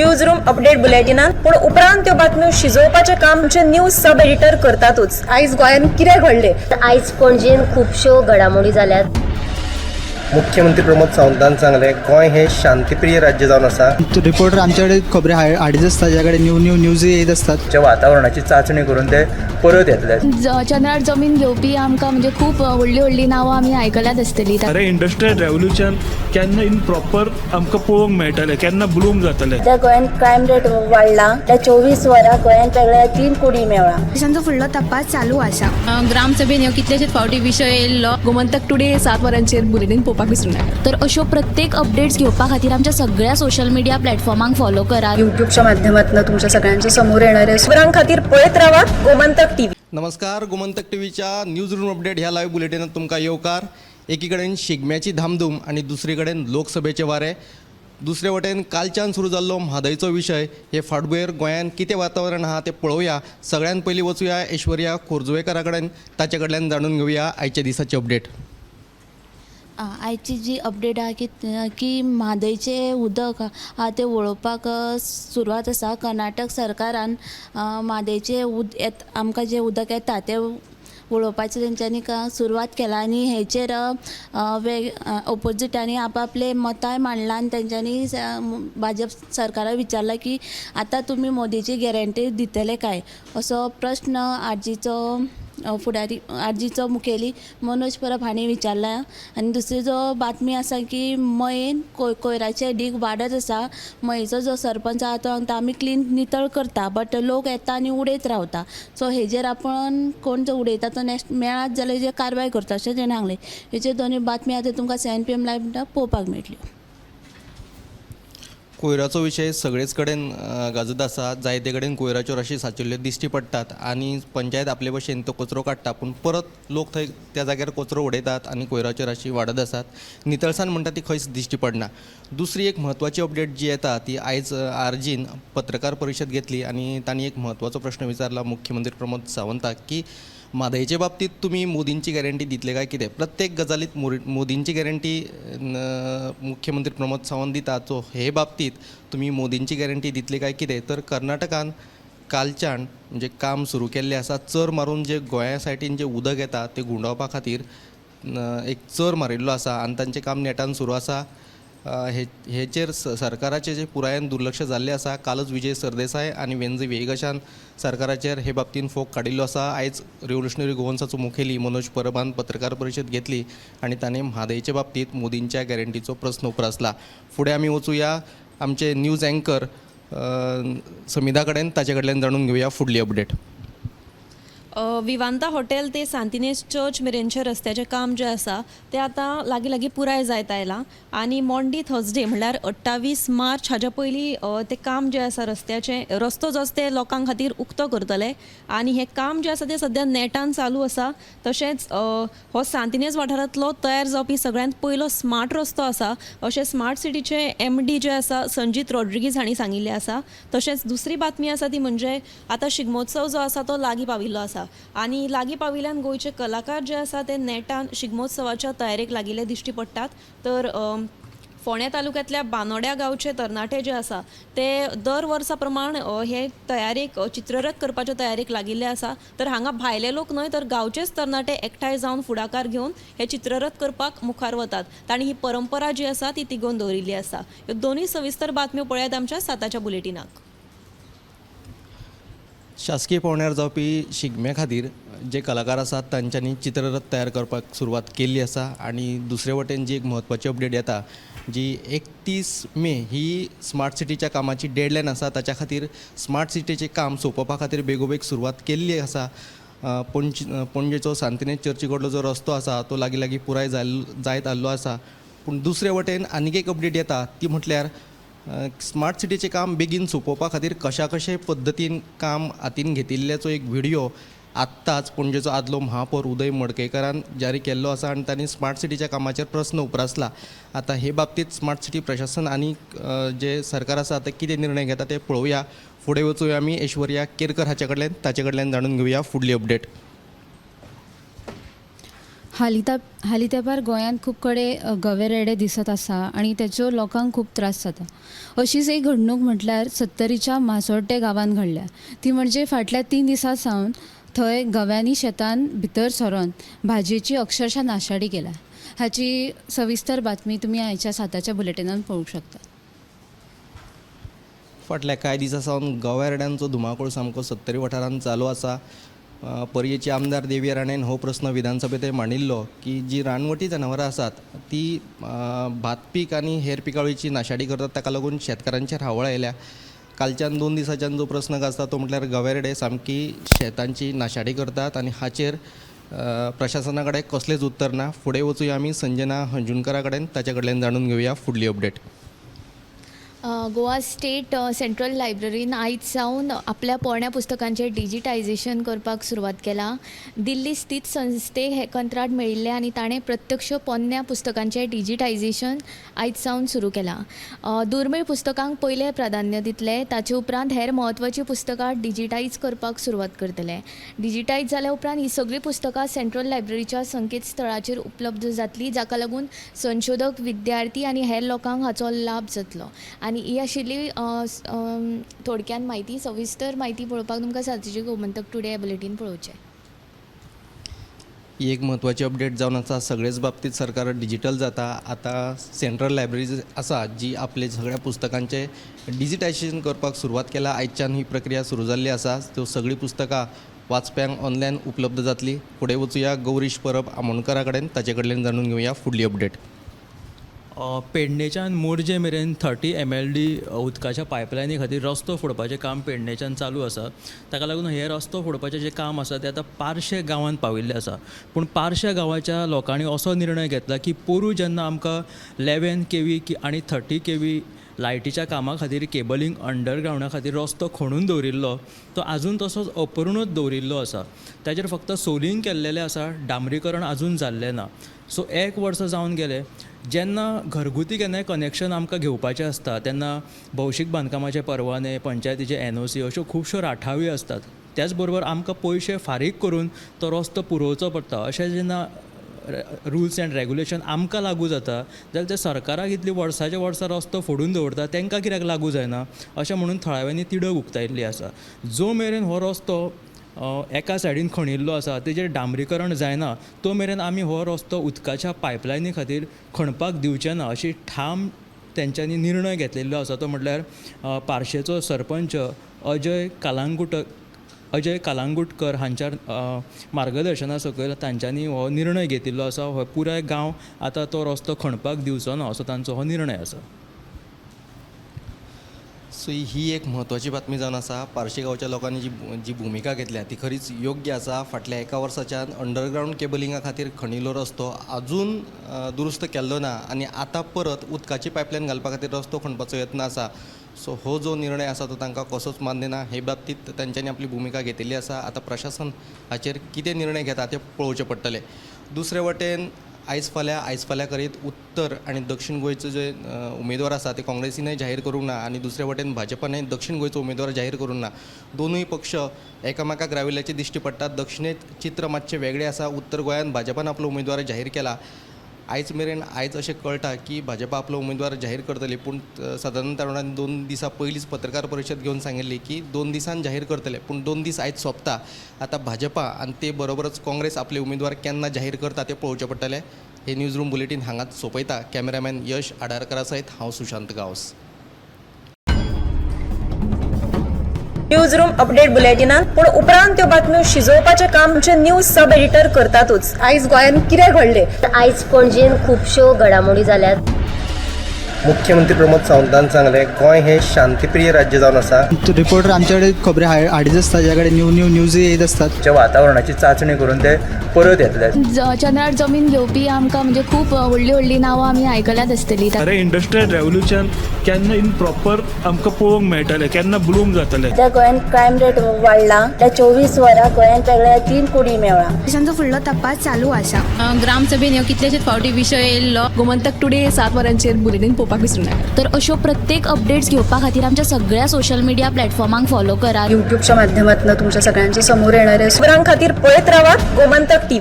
News room update बुलेटिनात, पूण उपरांत त्यो बातम्यो शिजोवपाचें काम आमचे न्यूज सब एडिटर करतातूच. आयज गोंयांत कितें घडलें? आयज पणजेन खुबश्यो घडामोडी जाल्यात. मुख्यमंत्री प्रमोद सावंतान सांगलें, गोंय हें शांतीप्रिय राज्य जावन आसा. रिपोर्टर आमच्याकडे खबरी हाडीत आसता, ज्या कडेन न्यू न्यू न्यूज येत आसतात. च्या वातावरणाची चांचणी करून ते परत येतले. चंद्रार जमीन घेवपी आमकां म्हणजे खूब व्हडलीं व्हडलीं नांवां आमी आयकल्यात आसतलीं. खरें इंडस्ट्रियल रेवोल्युशन केन्ना इन प्रॉपर आमकां पळोवंक मेळटलें, केन्ना ब्लूम जातलें? सध्या गोंयांत क्रायम रेट वाडला. त्या 24 वरां गोंयांत वेगळ्या तीन कुडी मेवळा. तांचो फुडलो तपास चालू आसा. ग्रामसभेन ह्यो कितलेशेच फावटी विशय येयल्लो. गोमंतक टुडे 7 वरांचेर बुलेटीन पळोवपाक विसरूं नाका. तर अश्यो प्रत्येक अपडेट्स घेवपा खातीर आमच्या सगळ्या सोशल मिडिया प्लॅटफॉर्मांक फॉलो करात. युट्यूबच्या माध्यमातून तुमच्या सगळ्यांच्या समोर येणार आहे. खबरां खातीर पळयत रावात गोमंतक टीव्ही. नमस्कार, गोमंतक टीव्हीच्या न्यूज रूम अपडेट ह्या लाईव्ह बुलेटिनात तुमकां येवकार. एकी कडेन शिगम्याची धामधूम आनी दुसरे कडेन लोकसभेचे वारे, दुसरे वटेन कालच्यान सुरू जाल्लो म्हादयचो विशय. हे फाटभुंयेर गोंयांत कितें वातावरण आहा तें पळोवया. सगळ्यान पयलीं वचुया ऐश्वर्या खोर्जुवेकरा कडेन, ताचे कडल्यान जाणून घेवया आयच्या दिसाची अपडेट. आयची जी अपडेट आहा की की म्हादयचें उदक आहा तें वळोवपाक सुरवात आसा. कर्नाटक सरकारान म्हादयचें उद येत आमकां जें उदक येता तें वळोवपाचें तेंच्यांनी सुरवात केला आनी हेचेर वेग ओपोजिटांनी आपआपले मतांय मांडलां आनी तेंच्यांनी भाजप सरकाराक विचारलां की आतां तुमी मोदीची गॅरंटी दितले काय, असो प्रस्न आरजीचो फुडारी, आरजीचो मुखेली मनोज परब हांणी विचारला. आनी दुसरी जो बातमी आसा की मयेन कोयराचे डीग वाडत आसा. मयेचो जो सरपंच आहा तो सांगता, आमी क्लीन नितळ करता, बट लोक येता आनी उडयत रावता. सो हेजेर आपण कोण जो उडयता तो नेक्स्ट मेळत जाल्यार हेजेर कारवाय करता, अशें तेणें सांगलें. हेच्यो दोनूय बातमी आतां तुमकां 7 PM live पळोवपाक मेळटल्यो. कोयराचो विशय सगळेच कडेन गाजत आसा. जायते कडेन कोयराच्यो राशी साचिल्ल्यो दिश्टी पडटात आनी पंचायत आपले भशेन तो कचरो काडटा, पूण परत लोक थंय त्या जाग्यार कचरो उडयतात आनी कोयराच्यो राशी वाडत आसात. नितळसाण म्हणटा ती खंयच दिश्टी पडना. दुसरी एक म्हत्वाची अपडेट जी येता ती आयज आरजीन पत्रकार परिशद घेतली आनी तांणी एक म्हत्वाचो प्रश्न विचारला मुख्यमंत्री प्रमोद सावंताक की म्हादयचे बाबतींत तुमी मोदींची गॅरंटी दितले काय कितें? प्रत्येक गजालीत मोदींची गॅरंटी मुख्यमंत्री प्रमोद सावंत दितात, सो हे बाबतींत तुमी मोदींची गॅरंटी दितले काय कितें? तर कर्नाटकान कालच्यान म्हणजे काम सुरू केल्लें आसा. चर मारून जे गोंया सायडीन जें उदक येता तें घुंवडावपा खातीर एक चर मारिल्लो आसा आनी तांचें काम नेटान सुरू आसा. हेचेर सरकाराचें जें पुरायेन दुर्लक्ष जाल्लें आसा. कालच विजय सरदेसाय आनी वेंझी व्हिएगशान सरकाराचेर हे बाबतीन फोग काडिल्लो आसा. आयज रिव्होल्युशनरी गोवन्साचो मुखेली मनोज परबान पत्रकार परिशद घेतली आनी ताणें म्हादयचे बाबतींत मोदींच्या गॅरंटीचो प्रस्न उप्रासला. फुडें आमी वचुया आमचे न्यूज एंकर समिधा कडेन, ताचे कडल्यान जाणून घेवया फुडली अपडेट. विवांता हॉटेल ते सांतिनेज चर्च मेरेनचे रस्त्याचें काम जें आसा तें आतां लागीं लागीं पुराय जायत आयलां आनी मॉन्डी थर्सडे म्हणल्यार 28 मार्च हाज्या पयलीं तें काम जें आसा रस्त्याचें, रस्तो जो आसा ते लोकां खातीर उक्तो करतले आनी हें काम जें आसा तें सद्या नेटान चालू आसा. तशेंच हो सांतिनेज वाठारांतलो तयार जावपी सगळ्यांत पयलो स्मार्ट रस्तो आसा, अशें स्मार्ट सिटीचे एमडी जे आसा संजीत रॉड्रिगीज हांणी सांगिल्लें आसा. तशेंच दुसरी बातमी आसा ती म्हणजे आतां शिगमोत्सव जो आसा तो लागीं पाविल्लो आसा आनी लागीं पाविल्ल्यान गोंयचे कलाकार जे आसा ते नेटान शिगमोत्सवाच्या तयारेक लागिल्ले दिश्टी पडटात. तर फोंड्या तालुक्यांतल्या बानोड्या गांवचे तरणाटे जे आसा ते दर वर्सा प्रमाण हे तयारेक, चित्ररथ करपाच्या तयारेक लागिल्ले आसा. तर हांगा भायले लोक न्हय तर गांवचेच तरणाटे एकठांय जावन फुडाकार घेवन हे चित्ररथ करपाक मुखार वतात. तांणी ही परंपरा जी आसा ती तिगोवन दवरिल्ली आसा. ह्यो दोनूय सविस्तर बातम्यो पळयात आमच्या 7च्या बुलेटिनाक. शासकीय पावंड्यार जावपी शिगम्या खातीर जे कलाकार आसात तांच्यांनी चित्ररथ तयार करपाक सुरवात केल्ली आसा. आनी दुसरे वटेन जी एक म्हत्वाची अपडेट येता, जी 31 मे ही स्मार्ट सिटीच्या कामाची डेडलायन आसा, ताच्या खातीर स्मार्ट सिटीचें काम सोंपोवपा खातीर बेगोबेग सुरवात केल्ली आसा. पणजेचो सांतिनेज चर्ची कडलो जो रस्तो आसा तो लागीं लागीं पुराय जायत आयिल्लो आसा. पूण दुसरे वटेन आनीक एक अपडेट येता ती म्हटल्यार स्मार्ट सिटीचें काम बेगीन सोंपोवपा खातीर कशा कशे पद्दतीन काम हातीन घेतिल्ल्याचो एक व्हिडियो आत्ताच पणजेचो आदलो महापौर उदय मडकयकारान जारी केल्लो आसा आनी तांणी स्मार्ट सिटीच्या कामाचेर प्रस्न उप्रासला. आतां हे बाबतींत स्मार्ट सिटी प्रशासन आनी जे सरकार आसा ते कितें निर्णय घेता ते पळोवया. फुडें वचुया आमी ऐश्वर्या केरकर हाचे कडल्यान, ताचे कडल्यान जाणून घेवया फुडली अपडेट. हालीं तेंपार गोंयांत खूब कडेन गवे रेडे दिसत आसा आनी तेचो लोकांक खूब त्रास जाता. अशीच एक घडणूक म्हटल्यार सत्तरीच्या मासोड्डें गांवांत घडल्या. ती म्हणजे फाटल्या 3 दिसां सावन थंय गव्यांनी शेतान भितर सरोन भाजयेची अक्षरशा नाशाडी केल्या. हाची सविस्तर बातमी तुमी आयच्या 7च्या बुलेटिनान पळोवंक शकता. फाटल्या कांय दिसां सावन गव्या रेड्यांचो धुमाकूळ सामको सत्तरी वाठारांत चालू आसा. पर्येचे आमदार देविया राणेन हो प्रस्न विधानसभेंतय मांडिल्लो की जी रानवटी जनावरां आसात ती भात पीक आनी हेर पिकावळीची नाशाडी करतात, ताका लागून शेतकारांचेर हावळ आयल्या. कालच्यान 2 दिसाच्यान जो प्रस्न गाजता तो म्हटल्यार गवे रेडे सामकी शेतांची नाशाडी करतात आनी हाचेर प्रशासना कडेन कसलेंच उत्तर ना. फुडें वचुया आमी संजना हंजुणकरा कडेन, ताच्या कडल्यान जाणून घेवया फुडली अपडेट. गोवा स्टेट सेंट्रल लायब्ररीन आयज सावन आपल्या पोरण्या पुस्तकांचें डिजिटायजेशन करपाक सुरवात केला. दिल्ली स्थित संस्थेक हें कंत्राट मेळिल्लें आनी ताणें प्रत्यक्ष पोरण्या पुस्तकांचें डिजिटायजेशन आयज सावन सुरू केलां. दुर्मीळ पुस्तकांक पयलें प्राधान्य दितले, ताचे उपरांत हेर म्हत्वाचीं पुस्तकां डिजिटायज करपाक सुरवात करतले. डिजिटायज जाल्या उपरांत हीं सगळीं पुस्तकां सेंट्रल लायब्ररीच्या संकेतस्थळाचेर उपलब्ध जातलीं, जाका लागून संशोधक, विद्यार्थी आनी हेर लोकांक हाचो लाभ जातलो. आनी ही आशिल्ली थोडक्यान म्हायती. सविस्तर म्हायती पळोवपाक तुमकां 7चें गोमंतक टुडे बुलेटीन पळोवचें. ही एक म्हत्वाची अपडेट जावन आसा. सगळेच बाबतींत सरकार डिजिटल जाता. आतां सेंट्रल लायब्ररी आसा जी आपले सगळ्या पुस्तकांचें डिजिटायजेशन करपाक सुरवात केला. आयच्यान ही प्रक्रिया सुरू जाल्ली आसा. त्यो सगळीं पुस्तकां वाचप्यांक ऑनलायन उपलब्ध जातली. फुडें वचुया गौरीश परब आमोणकरा कडेन, ताचे कडल्यान जाणून घेवया फुडली अपडेट. पेडणेच्यान मोरजे मेरेन 30 MLD उदकाच्या पायपलायनी खातीर रस्तो फोडपाचें काम पेडणेच्यान चालू आसा. ताका लागून हे रस्तो फोडपाचें जें काम आसा तें आतां पार्शे गांवांत पाविल्लें आसा. पूण पार्शे गांवाच्या लोकांनी असो निर्णय घेतला की पोरूं जेन्ना आमकां 11 kV आनी 30 kV लायटीच्या कामा खातीर केबलिंग अंडरग्रावंडा खातीर रस्तो खणून दवरिल्लो तो आजून तसोच अपूर्णूच दवरिल्लो आसा. ताचेर फक्त सोलिंग केल्लेलें आसा, डांबरीकरण आजून जाल्लें ना. सो 1 वर्स जावन गेलें. जेन्ना घरगुती केन्नाय कनेक्शन आमकां घेवपाचें आसता तेन्ना भौशीक बांदकामाचे परवाने, पंचायतीचे NOC अश्यो खुबश्यो राठावी आसतात. त्याच बरोबर आमकां पयशे फारीक करून तो रस्तो पुरोवचो पडटा. अशें जेन्ना रुल्स एंड रेगुलेशन आमकां लागू जाता जाल्यार ते सरकाराक इतली वर्साचे वर्सां रस्तो फोडून दवरता तांकां कित्याक लागू जायना अशें म्हणून थळाव्यांनी तिडक उक्तायल्ली आसा. जो मेरेन हो रस्तो एका सायडीन खणिल्लो आसा तेजेर डांबरीकरण जायना तो मेरेन आमी हो रस्तो उदकाच्या पायपलायनी खातीर खणपाक दिवचे ना अशी ठाम तेंच्यांनी निर्णय घेतलेलो आसा. तो म्हटल्यार पार्शेचो सरपंच अजय कालांगुटकर हांच्या मार्गदर्शना सकयल तांच्यांनी हो निर्णय घेतिल्लो आसा. हो पुराय गांव आतां तो रस्तो खणपाक दिवचो ना असो तांचो हो निर्णय आसा. सो ही एक म्हत्वाची बातमी जावन आसा. पार्शे गांवच्या लोकांनी जी भुमिका घेतल्या ती खरीच योग्य आसा. फाटल्या 1 वर्साच्यान अंडरग्रावंड केबलिंगा खातीर खणिल्लो रस्तो आजून दुरुस्त केल्लो ना आनी आतां परत उदकाची पायपलायन घालपा खातीर रस्तो खणपाचो यत्न आसा. सो हो जो निर्णय आसा तो तांकां कसोच मान्य ना. हे बाबतींत तांच्यांनी आपली भुमिका घेतिल्ली आसा. आतां प्रशासन हाचेर कितें निर्णय घेता तें पळोवचें पडटलें. दुसरे वटेन आयज फाल्यां करीत उत्तर आनी दक्षिण गोंयचो जे उमेदवार आसा ते काँग्रेसीनय जाहीर करूंक ना आनी दुसरे वटेन भाजपानय दक्षिण गोंयचो उमेदवार जाहीर करूंक ना. दोनूय पक्ष एकामेकाक राविल्ल्याचे दिश्टी पडटात. दक्षिणेंत चित्र मातशें वेगळें आसा. उत्तर गोंयांत भाजपान आपलो उमेदवार जाहीर केला. आयज मेरेन आयज अशें कळटा की भाजपा आपलो उमेदवार जाहीर करतली, पूण सदानंद तारोडान 2 दिसां पयलींच पत्रकार परिशद घेवन सांगिल्ली की 2 दिसान जाहीर करतले, पूण 2 दीस आयज सोंपता. आतां भाजपा आनी ते बरोबरच काँग्रेस आपले उमेदवार केन्ना जाहीर करता तें पळोवचें पडटलें. हे न्यूज रूम बुलेटीन हांगाच सोंपयता. कॅमेरामॅन यश आडारकरा सयत हांव Sushant Gawas. News room update बुलेटिनान पूण उपरांत त्यो बातम्यो शिजोवपाचें काम आमचे न्यूज सब एडिटर करतातूच. आयज गोंयांत कितें घडलें, आयज पणजेन खुबश्यो घडामोडी जाल्यात. मुख्यमंत्री प्रमोद सावंतान सांगलें गोंय हें शांतीप्रिय राज्य जावन आसा. रिपोर्टर आमच्याकडे खबरी हाडीत आसता, ज्या कडेन न्यू न्यू न्यूज येत आसतात. वातावरणाची चांचणी करून ते परत येतले. चंद्रार जमीन घेवपी आमकां म्हणजे खूब व्हडली व्हडली नांवां आमी आयकल्यात आसतली. अरे इंडस्ट्रियल रेवोल्युशन केन्ना इन प्रॉपर आमकां पळोवंक मेळटलें, केन्ना ब्लूम जातलें. सध्या गोंयांत क्रायम रेट वाडला. त्या 24 वरां गोंयांत वेगळ्या 3 कुडी मेळ्ळा. तांचो फुडलो तपास चालू आसा. ग्रामसभेन ह्यो कितलेशेच फावटी विशय येयल्लो. गोमंतक टुडे 7 वरांचेर बुलेटीन पळोवपाक विसरूं नाका. तर अश्यो प्रत्येक अपडेट्स घेवपा खातीर आमच्या सगळ्या सोशल मिडिया प्लॅटफॉर्मांक फॉलो करात. युट्यूबच्या माध्यमातून तुमच्या सगळ्यांच्या समोर येणारे खबरां खातीर पळयत रावात गोमंतक टीव्ही.